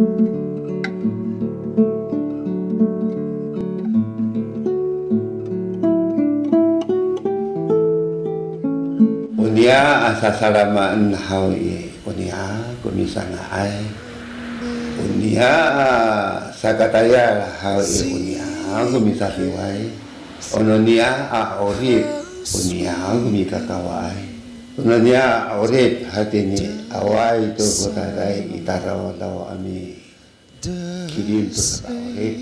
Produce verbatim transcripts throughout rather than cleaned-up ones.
O niya a sasalamaen haw i, o niya ko misanga'ay. O niya a sakatayal haw i, o niya ko misadiway. O no niya a 'orip, o niya ko mikakawaay. O no niya a 'orip hatini awaay to ko tayraay i tarawraw a mikilim to saka'orip.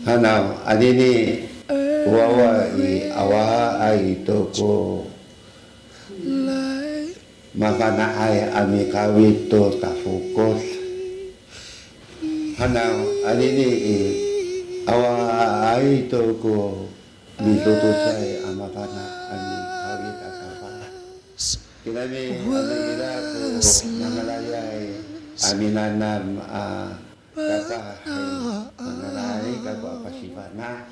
Hanaw, anini wawa i awaay to ko mafana'ay a mikawit to tafokod. Hanaw, anini i awaay to ko midotocay a mafana' a mikawit a tafah. Kirami, ano ira ko nangalayay a minanam a tafah, nangalay kako a pasifana'.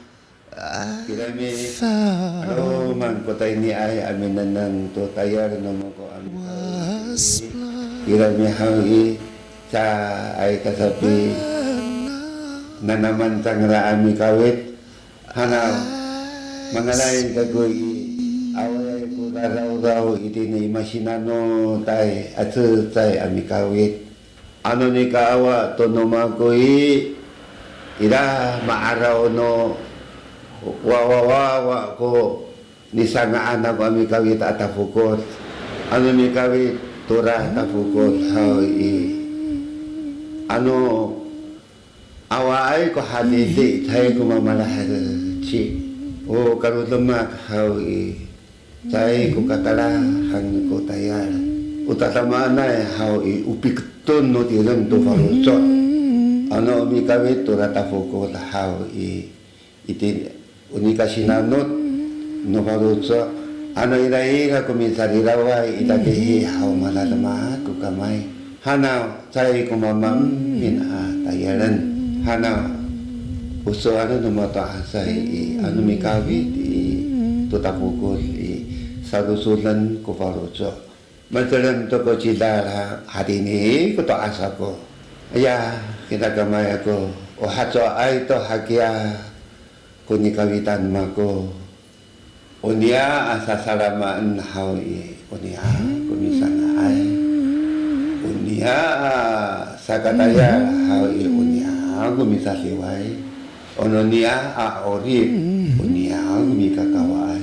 Kirami, 'aloman ko tayniay a minengneng to tayal no mako a mikawit. Kirami haw i, caay ka sapinanaman cangra a mikawit. Hanaw, mangalay kako i, awaay ko rarawraw itini i masinanotay a cecay a mikawit. Ano nikaawa to no mako i, ira ma'araw no wawawawa ko nisanga'an ako a mikawit a tafokod. Ano mikawit tora tafokod haw i, ano awaay ko hadidi, caay ko mamalaheci. O kalodemak haw i, caay ko katalahan ko tayal. O tadamaanay haw i, o piketon no tireng to faloco'. Ano mikawit tora tafokod haw i, iti, o nikasinanot no faloco'. Ano iraira ko micaliraway i takihi haw, manademak ko kamay. Hanaw, caay ko mamaemin a tayalen. Hanaw, o sowal no mato'asay i, ano mikawit i, to tafokod i, sarosoden ko faloco'. Macelem to ko cidal, hatini ko to'as ako. Aya, kina kamay ako, o hacowaay to hakiya ko nikawitan mako. O niya a sasalamaen haw i, o niya ko misanga'ay. O niya a sakatayal haw i, o niya ko misadiway. O no niya a 'orip, o niya ko mikakawaay.